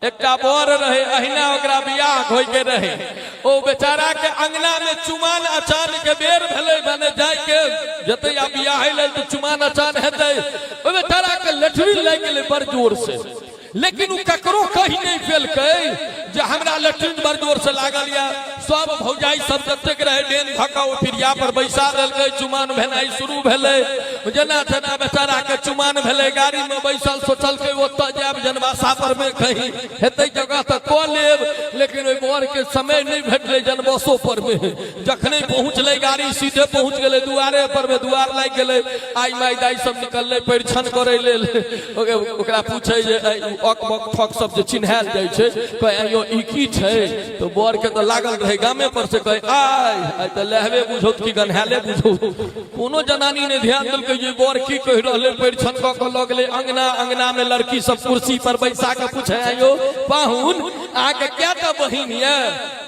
एकटा बर रहे, अहिना ओकरा बियाह होय के रहे। ओ बेचारा के अंगना में चुमान अचान के बेर भेलै, माने जाय के जतै आ बियाह लेल तऽ चुमान अचान हेतै। ओ बेचारा के लेटरिन लागि गेलै बड़ जोर से, लेकिन ओ ककरो कहि नहि पेलकै जे हमरा लेटरिन बड़ जोर से लागल यऽ। सब भौजाई सब जतेक रहे डेन धऽ कऽ ओ पिरिया पर बैसा देलकै। चुमान भेनाइ शुरू भेलै। जेना तेना बेचारा के चुमान भेलै, गाड़ी में बैसल, सोचलकै ओतऽ जायब जनवासा पर में कहीं हेतै जगह तऽ कऽ लेब, लेकिन ओहि बर के समय नहि भेटलै। जनबसो पर में जखने पहुँचलै, गाड़ी सीधे पहुँच गेलै दुआरे पर में, दुआर लागि गेलै। आइ माइ दाइ सब निकललै परिछन करै लेल। ओकरा पूछै जे अक बक ठक सब जे चिन्हायल जाइ छै, कहै आइयो ई की छै? तऽ बर के तऽ लागल रहे गामे पर से, कहे आय आइ तऽ लहबे बुझौत कि गन्हाले बुझौत। कोनो जनानी ने ध्यान देलकै जे बर की कहि रहलै। परिछन कऽ कऽ लऽ गेलै अंगना। अंगना में लड़की सब कुर्सी पर बैसा के पूछे, आयो पाहुन, अहाँके कएटा बहिन यऽ?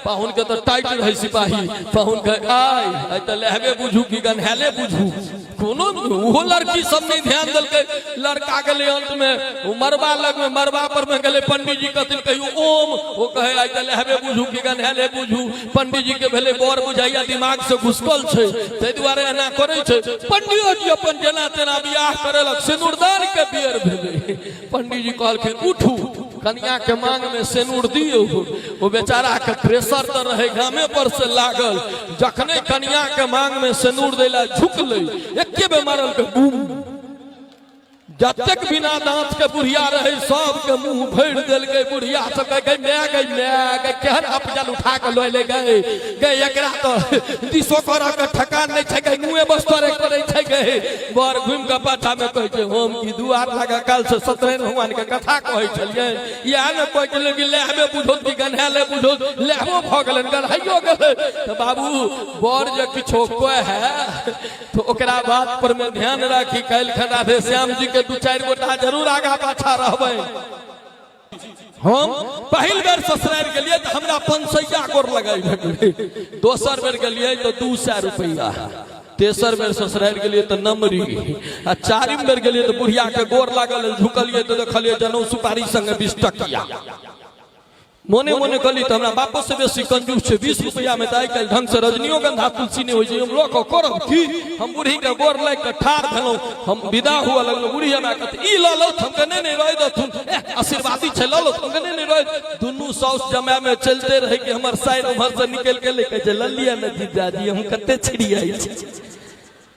पाहुन के तऽ टाइट रहे सिपाही। पाहुन कहे आय आइ तऽ लहबे बुझू कि गन्हाले बुझू। कोनो ओहो लड़की सब नहीं ध्यान देलकै। लड़का गेलै अंत में ओ मरबा लग में, मरबा पर में गेलै। पंडित जी कहथिन, कहियो ओम। ओ कहे, आइ तऽ लेहबे बुझू कि गन्हैले बुझू। पंडित जी के भेलै बर बुझाइया दिमाग से घुसकल छै, ताहि दुआरे एना करै छै। पंडियो जी अपन जेना तेना बियाह करेलक। सिनुरदान के बेर भेलै। पंडित जी कहलखिन, उठू, कनिया के मांग में सेनूर दियौ। ओ बेचारा के प्रेशर तऽ रहे गामे पर से लागल। जखने कनिया के मांग में सेनूर दैला झुकलै, एके बेर मारल के बूम, जतेक बिना दांत के बुढ़िया रहे सबके मुंह भरि देलकै। बुढ़िया सब कहे, गई माय, गई माय, गई केहन अपजल उठा के लऽ ले गए गए, एकरा तऽ दिशो करऽ के ठकान नहि छै गई, मुँहे बस्तरे करै छै गए। बर घुमि कऽ पाछा में कहै छै, हम की दुआर लगा काल से सत्यनारायण भगवान के कथा कहै छलियै? इएह ने कहै छलियै कि लेहबे बुझो कि गन्हाले बुझो। लेहबो भऽ गेलनि, गन्हाइयो गेलै। तऽ बाबू, बर जे किछो कहै तऽ ओकरा बात पर में ध्यान राखी। काल्हि खन राधे श्याम जी के दू चारि गोटा जरूर आगा पाछा रहबै। हम पहिल बेर ससुरारि गेलियै तऽ हमरा 500 गोर लगाइ भेटलै, दोसर बेर गेलियै तऽ 200 रुपैआ, तेसर बेर ससुरारि गेलियै तऽ नमरी, आ चारिम बेर गेलियै तऽ बुढ़िया के गोर लागल, झुकलियै तऽ देखलियै जनउ सुपारी संगे 20 टकिया। मोने मोने कहली तऽ हमरा बापो से बेसी कंजूस छै, 20 रुपैआ में तऽ आइ काल्हि ढंग से रजनियोगंधा तुलसी नहि होइ छै, हम लऽ कऽ करब की? हम बूढ़ी के गोर लागि कऽ ठाढ़ भेलहुँ। हम विदा हुअ लगलहुँ, बूढ़ी हमरा कहत, ई लऽ लौ। हम कहे, नहि नहि, रहि देथुन, आशीर्वादी छै, लऽ लौ। हम कहे, नहि नहि, रहि। दुनू साउस जमाय में चलते रहे कि हमर साइड उम्हर से निकलि गेलै। कहै छै, लऽ लिअ ने जीजाजी, हम कते छिड़ियाइ छी,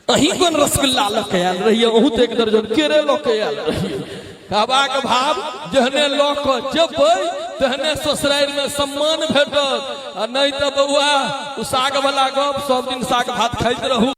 अहीं कोन रसगुल्ला लऽ के आयल रहियै? अहूँ तऽ एक दर्जन केरे लऽ के आयल रहियै। कहबाक भाव, जहने लऽ कऽ जेबै तेहने ससुरारिमे सम्मान भेटत, आ नहि तऽ बौआ, ओ साग वाला गप, सब दिन साग भात खाइत रहू।